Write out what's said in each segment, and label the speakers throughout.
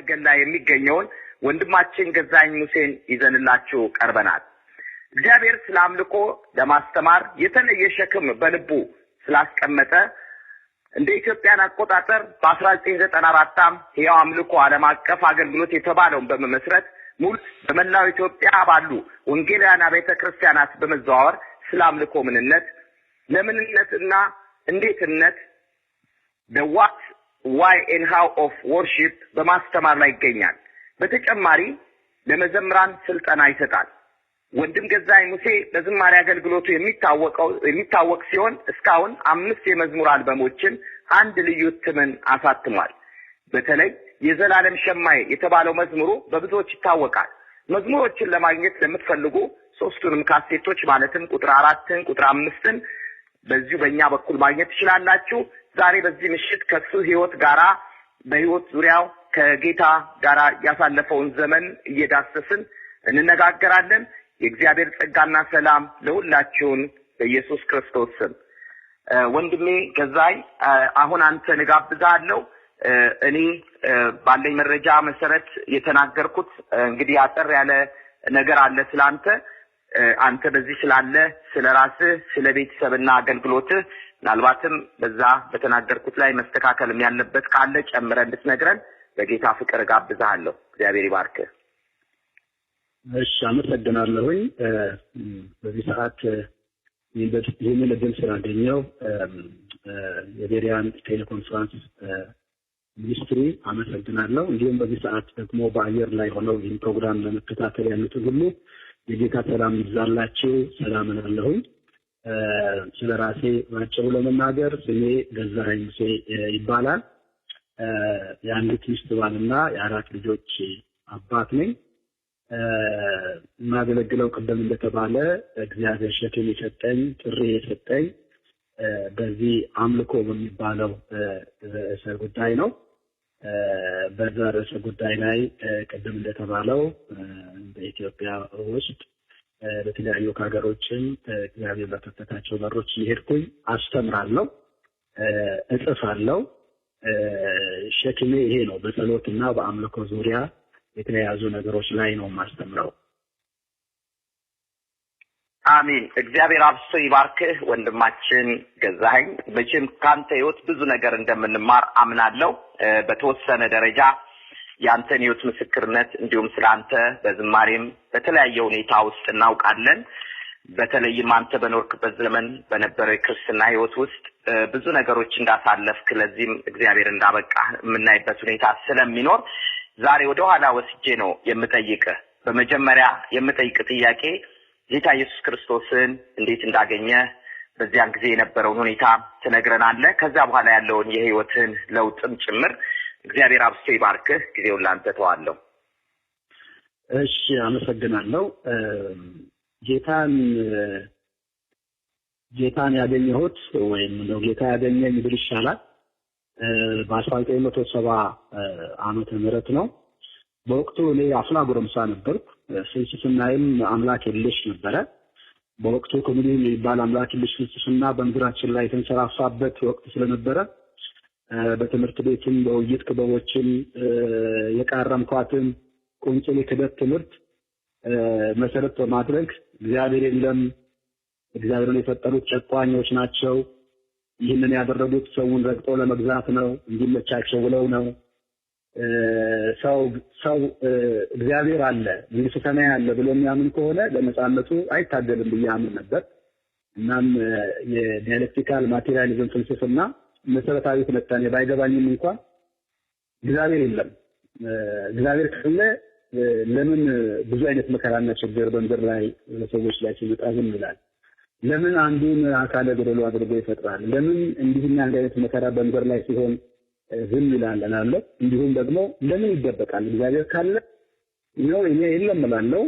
Speaker 1: በማገልገል ላይ የሚገኘውን ወንድማችን ገዛኸኝ ሙሴን ይዘንላችሁ ቀርበናል። እግዚአብሔር ስለ አምልኮ ለማስተማር የተለየ ሸክም በልቡ ስላስቀመጠ እንደ ኢትዮጵያን አቆጣጠር በ1994 ሕያው አምልኮ ዓለም አቀፍ አገልግሎት የተባለውን በመመስረት ሙሉ በመላው ኢትዮጵያ ባሉ ወንጌላውያን አብያተ ክርስቲያናት በመዘዋወር ስለ አምልኮ ምንነት፣ ለምንነትና እንዴትነት the what, why and how of worship በማስተማር ላይ ይገኛል። በተጨማሪ ለመዘምራን ስልጠና ይሰጣል። ወንድም ገዛኸኝ ሙሴ በዝማሬ አገልግሎቱ የሚታወቅ ሲሆን እስካሁን 5 የመዝሙር አልበሞችን፣ አንድ ልዩ እትምን አሳትሟል። በተለይ የዘላለም ሸማዬ የተባለው መዝሙሩ በብዙዎች ይታወቃል። መዝሙሮችን ለማግኘት ለምትፈልጉ 3ቱንም ካሴቶች ማለትም ቁጥር 4ን ቁጥር 5ን በዚሁ በእኛ በኩል ማግኘት ትችላላችሁ። ዛሬ በዚህ ምሽት ከሱ ህይወት ጋራ በህይወት ዙሪያው ከጌታ ጋራ ያሳለፈውን ዘመን እየዳሰስን እንነጋገራለን። የእግዚአብሔር ጸጋና ሰላም ለሁላችሁን በኢየሱስ ክርስቶስ ስም። ወንድሜ ገዛኸኝ አሁን አንተን እጋብዝሃለሁ። እኔ ባለኝ መረጃ መሰረት የተናገርኩት እንግዲህ አጠር ያለ ነገር አለ ስላንተ። አንተ በዚህ ስላለ ስለራስህ፣ ስለ ቤተሰብና አገልግሎትህ ምናልባትም በዛ በተናገርኩት ላይ መስተካከልም ያለበት ካለ ጨምረህ እንድትነግረን በጌታ ፍቅር እጋብዝሃለሁ። እግዚአብሔር ይባርክህ።
Speaker 2: እሺ፣ አመሰግናለሁኝ። በዚህ ሰዓት ይህንን እድል ስላገኘው የቤሪያን teleconference ministry አመሰግናለሁ። እንዲሁም በዚህ ሰዓት ደግሞ በአየር ላይ ሆነው ይህን ፕሮግራም ለመከታተል ያሉትን ሁሉ የጌታ ሰላም ይብዛላችሁ። ሰላም እላለሁኝ። ስለ ራሴ ባጭሩ ለመናገር ስሜ ገዛኸኝ ሙሴ ይባላል። የአንዲት ሚስት ባልና የ4 ልጆች አባት ነኝ። የማገለግለው ቅድም እንደተባለ እግዚአብሔር ሸክም የሰጠኝ ጥሪ የሰጠኝ በዚህ አምልኮ በሚባለው ርዕሰ ጉዳይ ነው። በዛ ርዕሰ ጉዳይ ላይ ቅድም እንደተባለው በኢትዮጵያ ውስጥ በተለያዩ ሀገሮችም እግዚአብሔር በከፈታቸው በሮች እየሄድኩኝ አስተምራለሁ፣ እጽፋለሁ። ሸክሜ ይሄ ነው። በጸሎትና በአምልኮ ዙሪያ የተያያዙ ነገሮች ላይ ነው የማስተምረው።
Speaker 1: አሜን። እግዚአብሔር አብዝቶ ይባርክህ ወንድማችን ገዛኸኝ። መቼም ካንተ ህይወት ብዙ ነገር እንደምንማር አምናለሁ። በተወሰነ ደረጃ ያንተን ህይወት ምስክርነት እንዲሁም ስላንተ በዝማሬም በተለያየ ሁኔታ ውስጥ እናውቃለን። በተለይም አንተ በኖርክበት ዘመን በነበረው የክርስትና ህይወት ውስጥ ብዙ ነገሮች እንዳሳለፍክ ለዚህም እግዚአብሔር እንዳበቃህ የምናይበት ሁኔታ ስለሚኖር ዛሬ ወደ ኋላ ወስጄ ነው የምጠይቅህ። በመጀመሪያ የምጠይቅህ ጥያቄ ጌታ ኢየሱስ ክርስቶስን እንዴት እንዳገኘ በዚያን ጊዜ የነበረውን ሁኔታ ትነግረናለህ። ከዛ በኋላ ያለውን የህይወትህን ለውጥም ጭምር። እግዚአብሔር አብዝቶ ይባርክህ። ጊዜውን ላንተ ተዋለሁ።
Speaker 2: እሺ፣ አመሰግናለሁ። ጌታን ያገኘሁት ወይም ነው ጌታ ያገኘኝ ብል ይሻላል በ1970 ዓመተ ምህረት ነው። በወቅቱ እኔ አፍላ ጎረምሳ ነበርኩ። ፍልስፍናዬም አምላክ የለሽ ነበረ። በወቅቱ ኮሚኒዝም የሚባል አምላክ የለሽ ፍልስፍና በምድራችን ላይ የተንሰራፋበት ወቅት ስለነበረ በትምህርት ቤትም በውይይት ክበቦችም የቃረምኳትን ቁንጽል የክህደት ትምህርት መሰረት በማድረግ እግዚአብሔር የለም፣ እግዚአብሔርን የፈጠሩት ጨቋኞች ናቸው፣ ይህንን ያደረጉት ሰውን ረግጦ ለመግዛት ነው፣ እንዲመቻቸው ብለው ነው፣ ሰው እግዚአብሔር አለ መንግስተ ሰማይ አለ ብሎ የሚያምን ከሆነ ለነጻነቱ አይታገልም ብዬ አምን ነበር። እናም የ dialectical materialism ፍልስፍና መሰረታዊ ትንታኔ ባይገባኝም እንኳን እግዚአብሔር የለም፣ እግዚአብሔር ካለ ለምን ብዙ አይነት መከራና ችግር በምድር ላይ በሰዎች ላይ ሲመጣ ዝም ይላል? ለምን አንዱን አካለ ጎደሎ አድርጎ ይፈጥራል? ለምን እንዲህና እንዲህ አይነት መከራ በምድር ላይ ሲሆን ዝም ይላል እላለሁ። እንዲሁም ደግሞ ለምን ይደበቃል? እግዚአብሔር ካለ ነው እኔ የለም እላለሁ።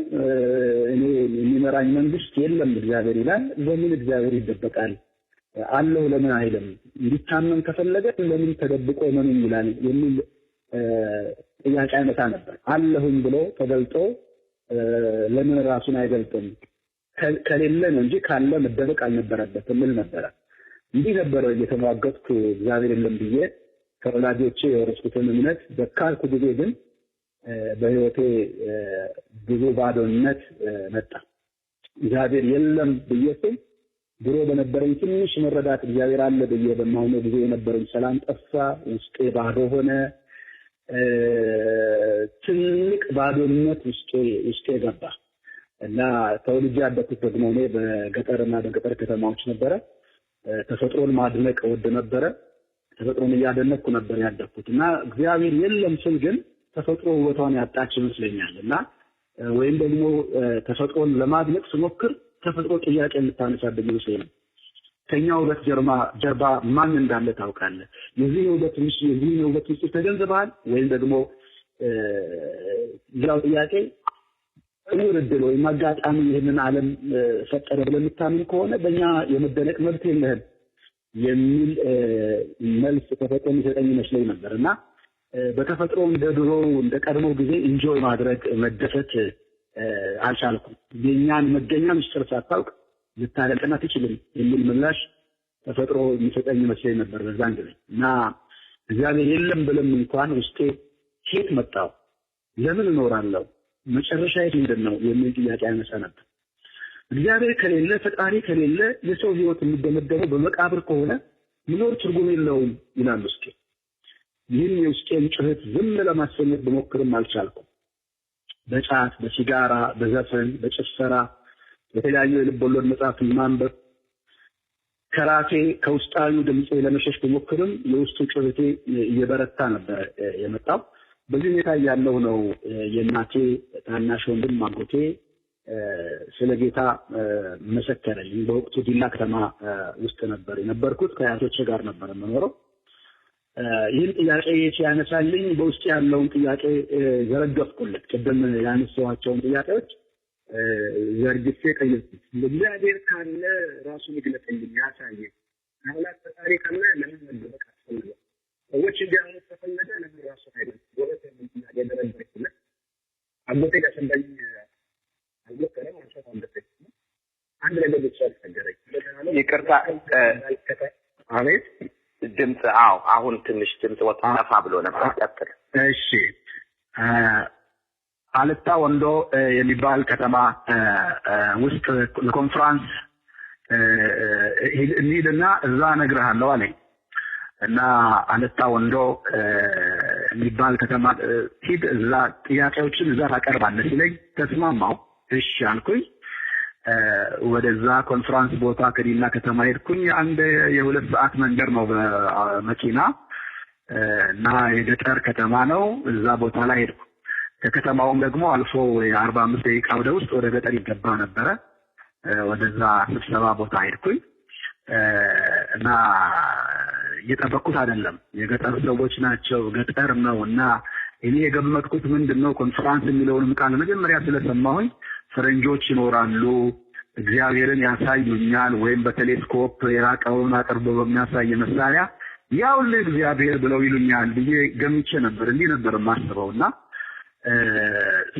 Speaker 2: እኔ የሚመራኝ መንግስት የለም እግዚአብሔር ይላል። ለምን እግዚአብሔር ይደበቃል? አለው ለምን አይልም? እንዲታመን ከፈለገ ለምን ተደብቆ መኑኝ ይላል የሚል ጥያቄ አይመጣ ነበር። አለሁኝ ብሎ ተገልጦ ለምን ራሱን አይገልጥም? ከሌለ ነው እንጂ ካለ መደበቅ አልነበረበትም እል ነበረ። እንዲህ ነበረ እየተሟገጥኩ እግዚአብሔር የለም ብዬ ከወላጆቼ የወረስኩትን እምነት በካልኩ ጊዜ ግን በህይወቴ ብዙ ባዶነት መጣ። እግዚአብሔር የለም ብዬ ስል ድሮ በነበረኝ ትንሽ መረዳት እግዚአብሔር አለ ብዬ በማምነው ጊዜ የነበረኝ ሰላም ጠፋ። ውስጤ ባዶ ሆነ። ትልቅ ባዶነት ውስጤ ገባ እና ተወልጄ ያደግኩት ደግሞ እኔ በገጠርና በገጠር ከተማዎች ነበረ። ተፈጥሮን ማድነቅ እወድ ነበረ። ተፈጥሮን እያደነቅኩ ነበር ያደግኩት እና እግዚአብሔር የለም ስል ግን ተፈጥሮ ውበቷን ያጣች ይመስለኛል እና ወይም ደግሞ ተፈጥሮን ለማድነቅ ስሞክር ተፈጥሮ ጥያቄ የምታነሳብኝ ይመስለኛል። ከኛ ውበት ጀርባ ማን እንዳለ ታውቃለህ? የዚህ ውበት ምስጢር ተገንዝበሃል? ወይም ደግሞ ሌላው ጥያቄ እውር ዕድል ወይም አጋጣሚ ይህንን ዓለም ፈጠረ ብለህ የምታምን ከሆነ በእኛ የመደነቅ መብት የለህም የሚል መልስ ተፈጥሮ የሚሰጠኝ ይመስለኝ ነበር እና በተፈጥሮ እንደ ድሮው እንደ ቀድሞው ጊዜ enjoy ማድረግ መደሰት አልቻልኩም። የኛን መገኛ ምስጢር ሳታውቅ ልታደንቅና ትችልም የሚል ምላሽ ተፈጥሮ የሚሰጠኝ ይመስለኝ ነበር በዛን ጊዜ እና እግዚአብሔር የለም ብለም እንኳን ውስጤ ከየት መጣሁ፣ ለምን እኖራለሁ፣ መጨረሻዬ ምንድን ነው የሚል ጥያቄ ያነሳ ነበር። እግዚአብሔር ከሌለ፣ ፈጣሪ ከሌለ የሰው ህይወት የሚደመደመው በመቃብር ከሆነ መኖር ትርጉም የለውም ይላል ውስጤ። ይህን የውስጤን ጩኸት ዝም ለማሰኘት ብሞክርም አልቻልኩም። በጫት፣ በሲጋራ፣ በዘፈን፣ በጭፈራ፣ የተለያዩ የልብ ወለድ መጽሐፍትን ማንበብ ከራሴ ከውስጣዊ ድምጼ ለመሸሽ ብሞክርም የውስጡ ጩኸቴ እየበረታ ነበር የመጣው። በዚህ ሁኔታ ያለው ነው የእናቴ ታናሽ ወንድም አጎቴ ስለ ጌታ መሰከረልኝ። በወቅቱ ዲላ ከተማ ውስጥ ነበር የነበርኩት። ከአያቶቼ ጋር ነበር የምኖረው። ይህን ጥያቄ ሲያነሳልኝ በውስጥ ያለውን ጥያቄ ዘረገፍኩለት። ቅድም ያነሳኋቸውን ጥያቄዎች ዘርግፌ ጠየቅኩት። እግዚአብሔር ካለ ራሱን ይግለጥልኝ፣ ያሳየኝ። አምላክ ፈጣሪ ካለ ለምን መደበቅ አስፈለገ? ሰዎች እንዲያምኑት ተፈለገ፣ ለምን ራሱ አይደለም? ወረተ ምን ጥያቄ ደረደርኩለት። አጎቴ ሊያሰንዳኝ አልሞከረም፣ አንሳት አልደፈችም። አንድ ነገር ብቻ ነገረኝ።
Speaker 1: ይቅርታ፣
Speaker 2: አቤት።
Speaker 1: ድምጽ አዎ፣ አሁን ትንሽ ድምጽ ወጣ ጠፋ ብሎ ነበር። ቀጥል።
Speaker 2: እሺ። አልታ ወንዶ የሚባል ከተማ ውስጥ ለኮንፈረንስ እንሂድና እዛ እነግርሃለሁ አለኝ እና አልታ ወንዶ የሚባል ከተማ ሂድ፣ እዛ ጥያቄዎችን እዛ ታቀርባለህ ሲለኝ ተስማማው። እሺ አልኩኝ። ወደዛ ኮንፈረንስ ቦታ ከዲላ ከተማ ሄድኩኝ። አንድ የ2 ሰዓት መንገድ ነው በመኪና እና የገጠር ከተማ ነው። እዛ ቦታ ላይ ሄድኩ። ከከተማውም ደግሞ አልፎ 45 ደቂቃ ወደ ውስጥ ወደ ገጠር ይገባ ነበረ። ወደዛ ስብሰባ ቦታ ሄድኩኝ እና እየጠበቅኩት አይደለም። የገጠር ሰዎች ናቸው፣ ገጠር ነው እና እኔ የገመትኩት ምንድነው ኮንፈረንስ የሚለውንም ቃል መጀመሪያ ስለሰማሁኝ ፈረንጆች ይኖራሉ፣ እግዚአብሔርን ያሳዩኛል፣ ወይም በቴሌስኮፕ የራቀውን አቅርቦ በሚያሳይ መሳሪያ ያውልህ እግዚአብሔር ብለው ይሉኛል ብዬ ገምቼ ነበር። እንዲህ ነበር የማስበውና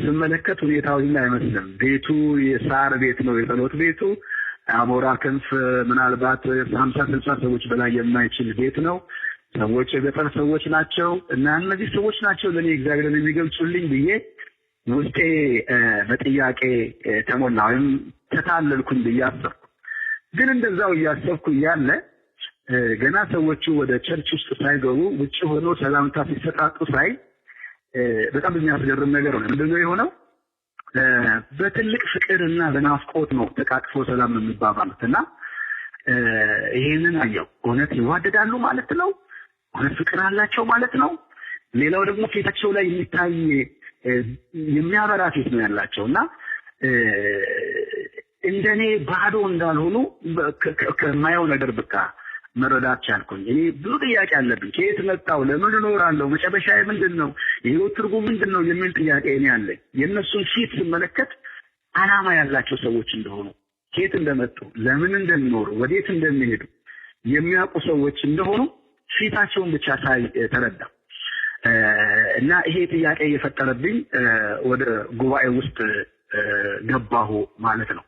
Speaker 2: ስመለከት ሁኔታው ይህን አይመስልም። ቤቱ የሳር ቤት ነው፣ የጸሎት ቤቱ አሞራ ክንፍ ምናልባት 50-60 ሰዎች በላይ የማይችል ቤት ነው። ሰዎች የገጠር ሰዎች ናቸው እና እነዚህ ሰዎች ናቸው ለኔ እግዚአብሔርን የሚገልጹልኝ ብዬ ውስጤ በጥያቄ ተሞላ ወይም ተታለልኩኝ ብዬ አሰብኩ። ግን እንደዛው እያሰብኩ እያለ ገና ሰዎቹ ወደ church ውስጥ ሳይገቡ ውጭ ሆኖ ሰላምታ ሲሰጣጡ ሳይ በጣም የሚያስገርም ነገር ነው። ምንድነው የሆነው? በትልቅ ፍቅርና በናፍቆት ነው ተቃቅፎ ሰላም የሚባባሉት እና ይሄንን አየሁ። እውነት ይዋደዳሉ ማለት ነው? እውነት ፍቅር አላቸው ማለት ነው? ሌላው ደግሞ ፊታቸው ላይ የሚታይ የሚያበራ ፊት ነው ያላቸው እና እንደኔ ባዶ እንዳልሆኑ ከማየው ነገር በቃ መረዳት ቻልኩኝ። እኔ ብዙ ጥያቄ አለብኝ። ከየት መጣሁ? ለምን እኖራለሁ? መጨረሻዬ ምንድነው? የህይወት ትርጉም ምንድነው? የሚል ጥያቄ እኔ አለኝ። የእነሱን ፊት ስመለከት ዓላማ ያላቸው ሰዎች እንደሆኑ፣ ከየት እንደመጡ፣ ለምን እንደሚኖሩ፣ ወዴት እንደሚሄዱ የሚያውቁ ሰዎች እንደሆኑ ፊታቸውን ብቻ ሳይ ተረዳ እና ይሄ ጥያቄ የፈጠረብኝ ወደ ጉባኤ ውስጥ ገባሁ ማለት ነው።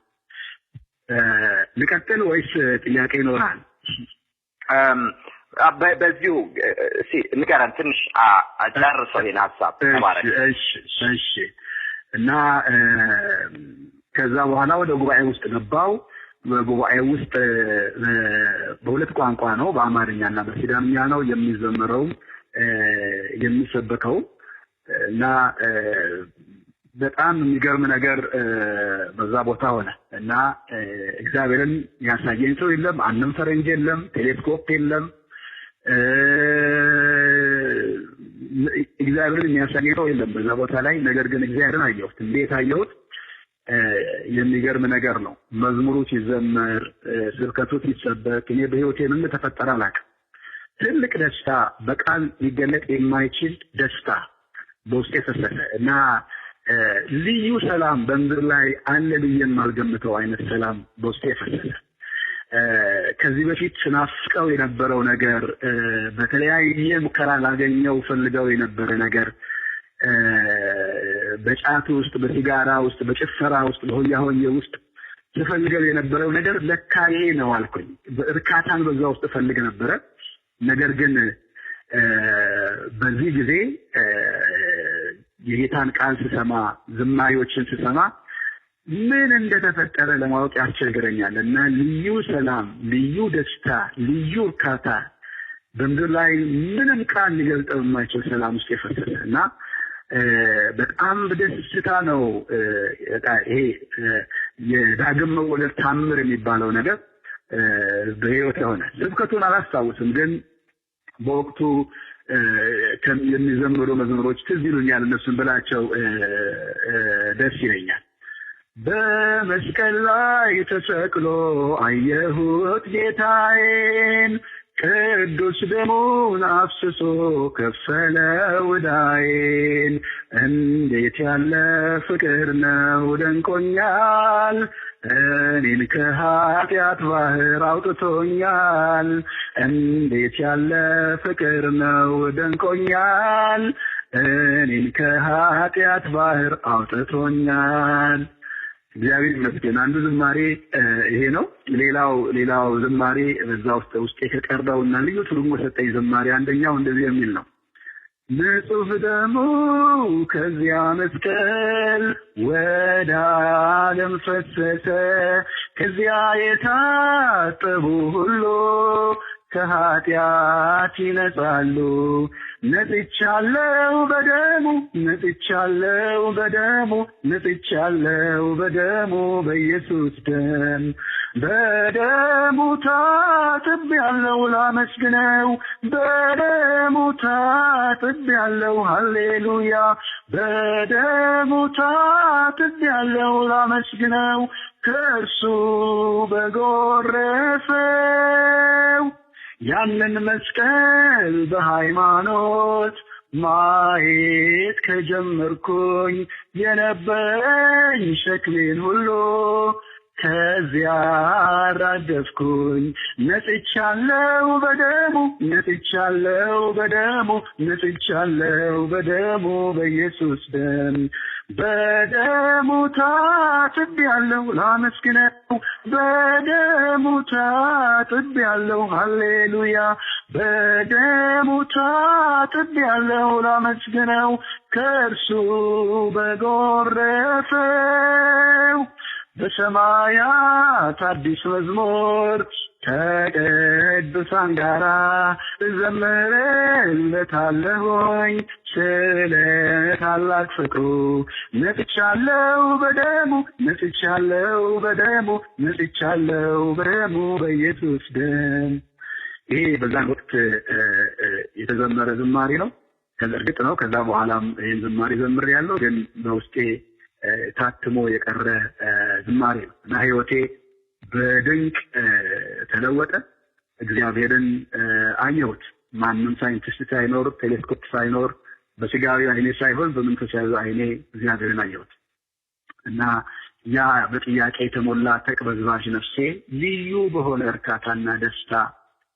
Speaker 2: ልቀጥል ወይስ ጥያቄ ይኖራል?
Speaker 1: በዚሁ ንገረን ትንሽ ጨርሰው ይሄን ሀሳብ። ተባረክ።
Speaker 2: እሺ። እና ከዛ በኋላ ወደ ጉባኤ ውስጥ ገባው። በጉባኤ ውስጥ በሁለት ቋንቋ ነው፣ በአማርኛና በሲዳምኛ ነው የሚዘመረው የሚሰበከው። እና በጣም የሚገርም ነገር በዛ ቦታ ሆነ። እና እግዚአብሔርን ያሳየኝ ሰው የለም፣ አንድም ፈረንጅ የለም፣ ቴሌስኮፕ የለም። እግዚአብሔርን የሚያሳየኝ ሰው የለም በዛ ቦታ ላይ። ነገር ግን እግዚአብሔርን አየሁት። እንዴት አየሁት? የሚገርም ነገር ነው። መዝሙሩ ሲዘመር፣ ስብከቱ ሲሰበክ እኔ በህይወቴ ምን ተፈጠረ አላውቅም። ትልቅ ደስታ፣ በቃል ሊገለጥ የማይችል ደስታ በውስጤ ፈሰሰ። እና ልዩ ሰላም፣ በምድር ላይ አለ ብዬ የማልገምተው አይነት ሰላም በውስጤ ፈሰሰ። ከዚህ በፊት ስናፍቀው የነበረው ነገር፣ በተለያየ ሙከራ ላገኘው ፈልገው የነበረ ነገር፣ በጫት ውስጥ፣ በሲጋራ ውስጥ፣ በጭፈራ ውስጥ፣ በሆያ ሆዬ ውስጥ ስፈልገው የነበረው ነገር ለካ ይሄ ነው አልኩኝ። እርካታን በዛ ውስጥ እፈልግ ነበረ። ነገር ግን በዚህ ጊዜ የጌታን ቃል ስሰማ፣ ዝማሬዎችን ስሰማ ምን እንደተፈጠረ ለማወቅ ያስቸግረኛል። እና ልዩ ሰላም፣ ልዩ ደስታ፣ ልዩ እርካታ፣ በምድር ላይ ምንም ቃል ሊገልጠው የማይችል ሰላም ውስጥ የፈሰሰ እና በጣም በደስታ ነው። ይሄ የዳግም መወለድ ታምር የሚባለው ነገር በህይወት የሆነ። ስብከቱን አላስታውስም፣ ግን በወቅቱ የሚዘምሩ መዝሙሮች ትዝ ይሉኛል። እነሱን ብላቸው ደስ ይለኛል። በመስቀል ላይ ተሰቅሎ አየሁት ጌታዬን፣ ቅዱስ ደሙን አፍስሶ ከፈለ ዕዳዬን። እንዴት ያለ ፍቅር ነው ደንቆኛል፣ እኔን ከኃጢአት ባህር አውጥቶኛል። እንዴት ያለ ፍቅር ነው ደንቆኛል፣ እኔን ከኃጢአት ባህር አውጥቶኛል። እግዚአብሔር ይመስገን። አንዱ ዝማሬ ይሄ ነው። ሌላው ዝማሬ በዛ ውስጥ ውስጤ ከቀረውና ልዩ ትርጉም የሰጠኝ ዝማሬ አንደኛው እንደዚህ የሚል ነው። ንጹህ ደሙ ከዚያ መስቀል ወደ ዓለም ፈሰሰ፣ ከዚያ የታጠቡ ሁሉ ከኃጢአት ይነጻሉ። ነጽቻለሁ በደሙ፣ ነጽቻለሁ በደሙ፣ ነጽቻለሁ በደሙ በኢየሱስ ደም። በደሙ ታጥቤያለሁ ላመስግነው፣ በደሙ ታጥቤያለሁ ሃሌሉያ፣ በደሙ ታጥቤያለሁ ላመስግነው፣ ከእርሱ በጎረፈው ያንን መስቀል በሃይማኖት ማየት ከጀመርኩኝ የነበረኝ ሸክሜን ሁሉ ከዚያ አራገፍኩኝ። ነጽቻለሁ በደሙ፣ ነጽቻለሁ በደሙ፣ ነጽቻለሁ በደሙ በኢየሱስ ደም። በደሙ ታጥቤያለሁ ላመስግነው፣ በደሙ ታጥቤያለሁ ሃሌሉያ፣ በደሙ ታጥቤያለሁ ላመስግነው፣ ከእርሱ በጎረፈው በሰማያት አዲስ መዝሙር ከቅዱሳን ጋራ እዘምርለታለሁኝ ስለ ታላቅ ፍቅሩ። ነጽቻለሁ በደሙ፣ ነጽቻለሁ በደሙ፣ ነጽቻለሁ በደሙ በኢየሱስ ደም። ይሄ በዛን ወቅት የተዘመረ ዝማሬ ነው። እርግጥ ነው ከዛ በኋላም ይህን ዝማሬ ዘምሬያለሁ፣ ግን በውስጤ ታትሞ የቀረ ዝማሬ ነው። እና ህይወቴ በድንቅ ተለወጠ። እግዚአብሔርን አየሁት። ማንም ሳይንቲስት ሳይኖር፣ ቴሌስኮፕ ሳይኖር፣ በስጋዊ አይኔ ሳይሆን በመንፈሳዊ አይኔ እግዚአብሔርን አየሁት። እና ያ በጥያቄ የተሞላ ተቅበዝባዥ ነፍሴ ልዩ በሆነ እርካታና ደስታ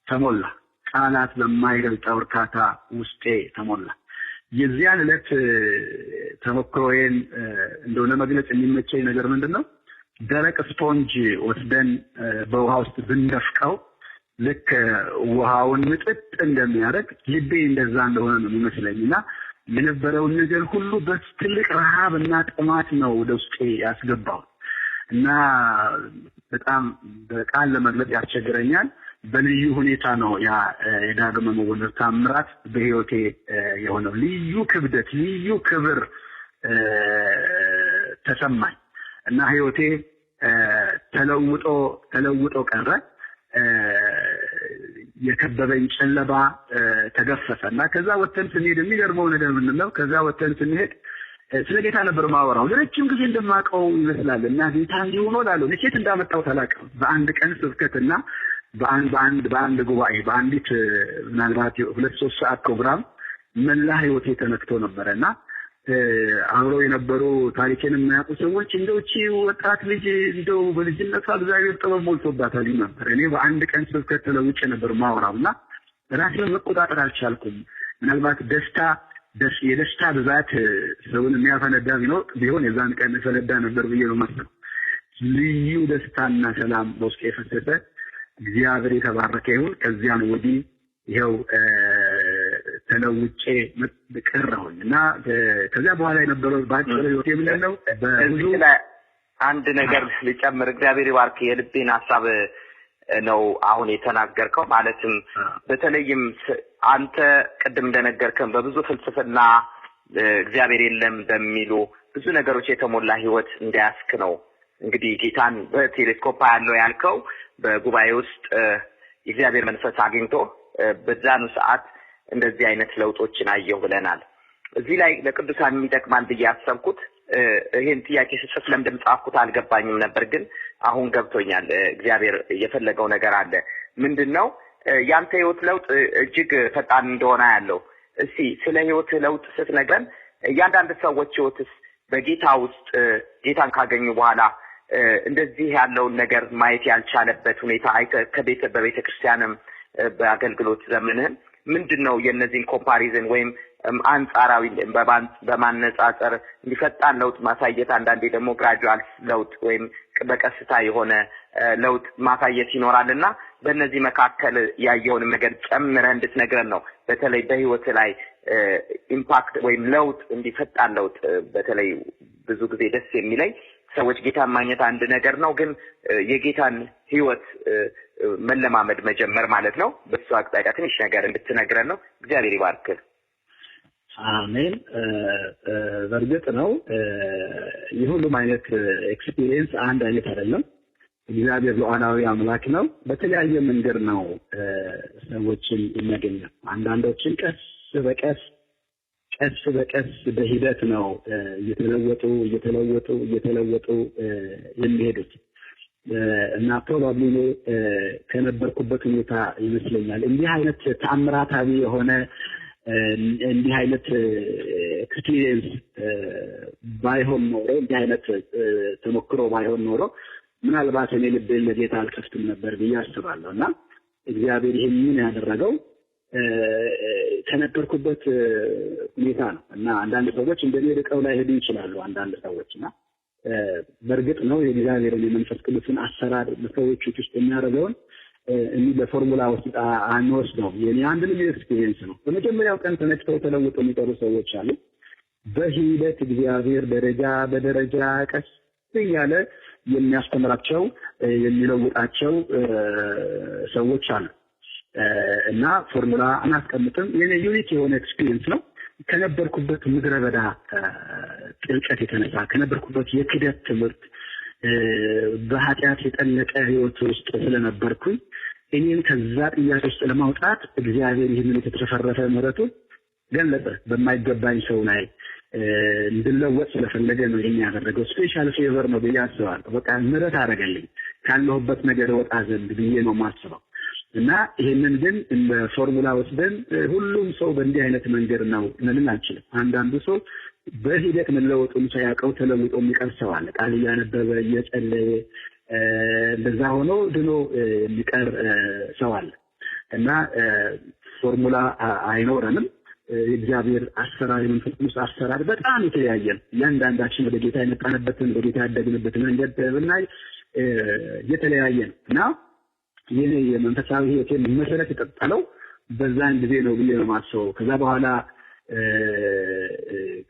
Speaker 2: ተሞላ። ቃላት በማይገልጠው እርካታ ውስጤ ተሞላ። የዚያን ዕለት ተሞክሮዬን እንደው ለመግለጽ የሚመቸኝ ነገር ምንድን ነው? ደረቅ ስፖንጅ ወስደን በውሃ ውስጥ ብንደፍቀው ልክ ውሃውን ምጥጥ እንደሚያደርግ ልቤ እንደዛ እንደሆነ ነው የሚመስለኝ። እና የነበረውን ነገር ሁሉ በትልቅ ረሃብና ጥማት ነው ወደ ውስጤ ያስገባው እና በጣም በቃል ለመግለጽ ያስቸግረኛል። በልዩ ሁኔታ ነው ያ የዳግም መወለድ ታምራት በህይወቴ የሆነው። ልዩ ክብደት፣ ልዩ ክብር ተሰማኝ እና ህይወቴ ተለውጦ ተለውጦ ቀረ። የከበበኝ ጨለማ ተገፈፈ እና ከዛ ወጥተን ስንሄድ የሚገርመው ነገር ምንድን ነው? ከዛ ወጥተን ስንሄድ ስለ ጌታ ነበር ማወራው። ለረጅም ጊዜ እንደማውቀው ይመስላል እና ጌታ እንዲሁ ነው እላለሁ። ከየት እንዳመጣሁት አላውቅም። በአንድ ቀን ስብከትና በአንድ ጉባኤ፣ በአንዲት ምናልባት 2-3 ሰዓት ፕሮግራም መላ ህይወቴ ተነክቶ ነበረ። እና አብረው የነበሩ ታሪኬን የማያውቁ ሰዎች እንደው እቺ ወጣት ልጅ እንደው በልጅነቷ እግዚአብሔር ጥበብ ሞልቶባታል ይሉ ነበር። እኔ በአንድ ቀን ስብከት ተለውጬ ነበር ማወራው እና ራሴን መቆጣጠር አልቻልኩም። ምናልባት የደስታ ብዛት ሰውን የሚያፈነዳ ቢሆን የዛን ቀን ፈነዳ ነበር ብዬ ነው የማስበው። ልዩ ደስታና ሰላም በውስጤ የፈሰሰ፣ እግዚአብሔር የተባረከ ይሁን። ከዚያን ወዲህ ይኸው ተለውጬ ቀረሁኝ። እና ከዚያ በኋላ የነበረው በአጭሩ ህይወቴ ምንድን ነው? በብዙ
Speaker 1: አንድ ነገር ልጨምር። እግዚአብሔር ይባርክ። የልቤን ሀሳብ ነው አሁን የተናገርከው። ማለትም በተለይም አንተ ቅድም እንደነገርከን በብዙ ፍልስፍና፣ እግዚአብሔር የለም በሚሉ ብዙ ነገሮች የተሞላ ህይወት እንዳያስክ ነው እንግዲህ ጌታን በቴሌስኮፕ ያለው ያልከው፣ በጉባኤ ውስጥ የእግዚአብሔር መንፈስ አግኝቶ በዛኑ ሰዓት እንደዚህ አይነት ለውጦችን አየሁ ብለናል። እዚህ ላይ ለቅዱሳን ይጠቅማል ብዬ ያሰብኩት፣ ይሄን ጥያቄ ስጽፍ ለምን እንደጻፍኩት አልገባኝም ነበር፣ ግን አሁን ገብቶኛል። እግዚአብሔር የፈለገው ነገር አለ። ምንድን ነው? ያንተ ህይወት ለውጥ እጅግ ፈጣን እንደሆነ ያለው፣ እስቲ ስለ ህይወት ለውጥ ስትነግረን፣ እያንዳንድ ሰዎች ህይወትስ በጌታ ውስጥ ጌታን ካገኙ በኋላ እንደዚህ ያለውን ነገር ማየት ያልቻለበት ሁኔታ አይተህ በቤተ ክርስቲያንም በአገልግሎት ዘመንህም ምንድን ነው የእነዚህን comparison ወይም አንጻራዊ በማነጻጸር እንዲፈጣን ለውጥ ማሳየት፣ አንዳንዴ ደግሞ gradual ለውጥ ወይም በቀስታ የሆነ ለውጥ ማሳየት ይኖራል እና በእነዚህ መካከል ያየውንም ነገር ጨምረህ እንድትነግረን ነው። በተለይ በህይወት ላይ impact ወይም ለውጥ፣ እንዲፈጣን ለውጥ፣ በተለይ ብዙ ጊዜ ደስ የሚለኝ ሰዎች ጌታን ማግኘት አንድ ነገር ነው፣ ግን የጌታን ህይወት መለማመድ መጀመር ማለት ነው። በሱ አቅጣጫ ትንሽ ነገር እንድትነግረን ነው። እግዚአብሔር ይባርክህ።
Speaker 2: አሜን። በእርግጥ ነው የሁሉም አይነት experience አንድ አይነት አይደለም። እግዚአብሔር ሉዓላዊ አምላክ ነው። በተለያየ መንገድ ነው ሰዎችን የሚያገኘው። አንዳንዶችን ቀስ በቀስ በሂደት ነው እየተለወጡ እየተለወጡ እየተለወጡ የሚሄዱት እና probably እኔ ከነበርኩበት ሁኔታ ይመስለኛል እንዲህ አይነት ተአምራታዊ የሆነ እንዲህ አይነት experience ባይሆን ኖሮ፣ እንዲህ አይነት ተሞክሮ ባይሆን ኖሮ ምናልባት እኔ ልቤን ለጌታ አልከፍትም ነበር ብዬ አስባለሁ። እና እግዚአብሔር ይህንን ያደረገው ከነበርኩበት ሁኔታ ነው። እና አንዳንድ ሰዎች እንደኔ ርቀው ላይሄዱ ይችላሉ። አንዳንድ ሰዎች እና በእርግጥ ነው የእግዚአብሔርን የመንፈስ ቅዱስን አሰራር በሰዎች ውስጥ የሚያደርገውን እኒህ በፎርሙላ ውስጥ አንወስደውም። የኔ አንድ ልዩ experience ነው። በመጀመሪያው ቀን ተነክተው ተለውጠው የሚቀሩ ሰዎች አሉ። በሂደት እግዚአብሔር ደረጃ በደረጃ ቀስ እያለ የሚያስተምራቸው፣ የሚለውጣቸው ሰዎች አሉ እና ፎርሙላ አናስቀምጥም። የኔ unique የሆነ experience ነው። ከነበርኩበት ምድረ በዳ ጥልቀት የተነሳ፣ ከነበርኩበት የክደት ትምህርት፣ በኃጢአት የጠለቀ ህይወት ውስጥ ስለነበርኩኝ እኔን ከዛ ጥያቄ ውስጥ ለማውጣት እግዚአብሔር ይህንን የተትረፈረፈ ምሕረቱን ገለጠ። በማይገባኝ ሰው ላይ እንድለወጥ ስለፈለገ ነው ይህን ያደረገው። Special favor ነው ብዬ አስባለሁ። በቃ ምሕረት አደረገልኝ ካለሁበት ነገር ወጣ ዘንድ ብዬ ነው የማስበው። እና ይህንን ግን እንደ ፎርሙላ ወስደን ሁሉም ሰው በእንዲህ አይነት መንገድ ነው ልንል አንችልም። አንዳንዱ ሰው በሂደት መለወጡን ሳያውቀው ተለውጦ የሚቀር ሰው አለ። ቃል እያነበበ፣ እየጸለየ፣ እንደዛ ሆኖ ድኖ የሚቀር ሰው አለ እና ፎርሙላ አይኖረንም። የእግዚአብሔር አሰራር፣ የመንፈስ ቅዱስ አሰራር በጣም የተለያየ ነው። እያንዳንዳችን ወደ ጌታ የመጣንበትን፣ ወደ ጌታ ያደግንበትን መንገድ ብናይ የተለያየ ነው እና የኔ የመንፈሳዊ ህይወቴ መሰረት የጠጣለው በዛን ጊዜ ነው ብዬ ነው የማስበው። ከዛ በኋላ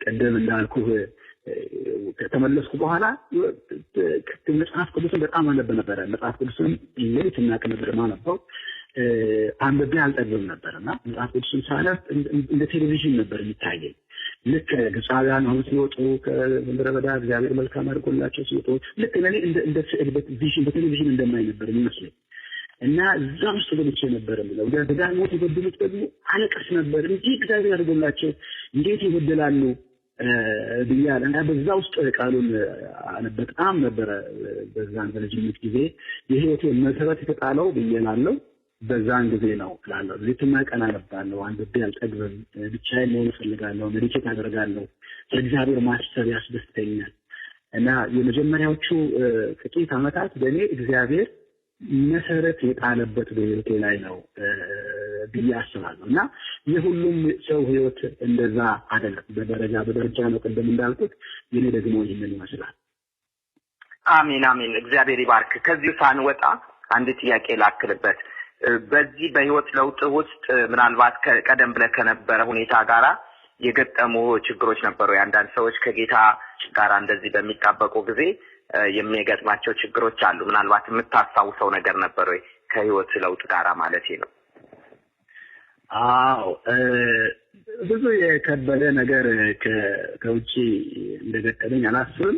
Speaker 2: ቀደም እንዳልኩህ ከተመለስኩ በኋላ መጽሐፍ ቅዱስን በጣም አነብ ነበረ። መጽሐፍ ቅዱስን ሌሊትና ቀን ነበር የማነበው። አንብቤ አልጠግብም ነበርና መጽሐፍ ቅዱስን ሳነብ እንደ ቴሌቪዥን ነበር የሚታየኝ። ልክ ግብፃውያን አሁን ሲወጡ ከምድረ በዳ እግዚአብሔር መልካም አድርጎላቸው ሲወጡ ልክ ለኔ እንደ ስዕል በቪዥን በቴሌቪዥን እንደማይ ነበር የሚመስለኝ እና እዛ ውስጥ ገብቼ ነበር የምለው። ደጋግሞት የበደሉት ደግሞ አለቅስ ነበር። እንዲህ እግዚአብሔር አድርጎላቸው እንዴት ይበደላሉ ብያለሁ። እና በዛ ውስጥ ቃሉን በጣም ነበረ በዛን በልጅነት ጊዜ የህይወቴ መሰረት የተጣለው ብዬ እላለሁ። በዛን ጊዜ ነው እላለሁ። ሌትና ቀን አነባለሁ፣ አንብቤ አልጠግብም። ብቻዬን መሆን እፈልጋለሁ፣ ሜዲቴት አደርጋለሁ። ለእግዚአብሔር ማሰብ ያስደስተኛል። እና የመጀመሪያዎቹ ጥቂት ዓመታት በእኔ እግዚአብሔር መሰረት የጣለበት በህይወቴ ላይ ነው ብዬ አስባለሁ። እና የሁሉም ሰው ህይወት እንደዛ አይደለም። በደረጃ በደረጃ ነው ቅድም እንዳልኩት፣ የኔ ደግሞ ይህንን ይመስላል።
Speaker 1: አሜን አሜን። እግዚአብሔር ይባርክ። ከዚሁ ሳንወጣ አንድ ጥያቄ ላክልበት። በዚህ በህይወት ለውጥ ውስጥ ምናልባት ቀደም ብለህ ከነበረ ሁኔታ ጋራ የገጠሙ ችግሮች ነበሩ? የአንዳንድ ሰዎች ከጌታ ጋራ እንደዚህ በሚጣበቁ ጊዜ የሚገጥማቸው ችግሮች አሉ። ምናልባት የምታስታውሰው ነገር ነበር ወይ ከህይወት ለውጥ ጋራ ማለት ነው?
Speaker 2: አዎ፣ ብዙ የከበደ ነገር ከውጪ እንደገጠመኝ አላስብም።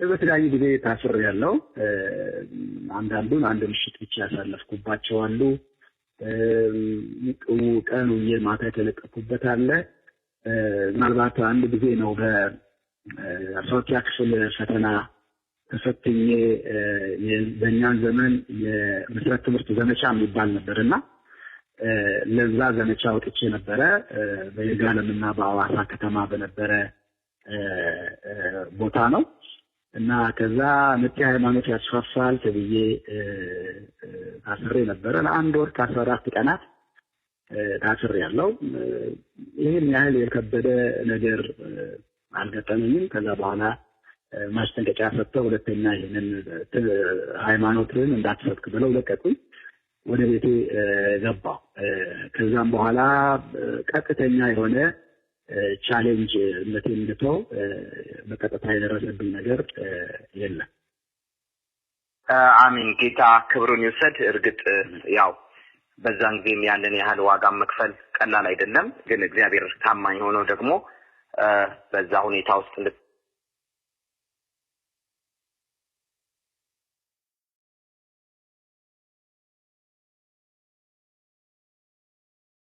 Speaker 2: በተለያዩ ጊዜ ታስሬያለሁ። አንዳንዱን አንድ ምሽት ብቻ ያሳለፍኩባቸው አሉ። ቀን ውዬ ማታ የተለቀኩበት አለ። ምናልባት አንድ ጊዜ ነው በ12ኛ ክፍል ፈተና ተፈትኜ፣ በእኛን ዘመን የመሰረት ትምህርት ዘመቻ የሚባል ነበር እና ለዛ ዘመቻ ወጥቼ ነበረ። በይርጋለምና በአዋሳ ከተማ በነበረ ቦታ ነው። እና ከዛ መጤ ሃይማኖት ያስፋፋል ተብዬ ታስሬ ነበረ። ለአንድ ወር ከ14 ቀናት ታስሬያለሁ። ይህን ያህል የከበደ ነገር አልገጠመኝም። ከዛ በኋላ ማስጠንቀቂያ ሰጥተው ሁለተኛ ይህንን ሃይማኖትን እንዳትሰብክ ብለው ለቀቁኝ። ወደ ቤቴ ገባሁ። ከዛም በኋላ ቀጥተኛ የሆነ challenge እምነቴን እንድተው በቀጥታ የደረሰብኝ ነገር የለም።
Speaker 1: አሜን። ጌታ ክብሩን ይውሰድ። እርግጥ ያው በዛን ጊዜም ያንን ያህል ዋጋ መክፈል ቀላል አይደለም። ግን እግዚአብሔር ታማኝ ሆኖ ደግሞ በዛ ሁኔታ ውስጥ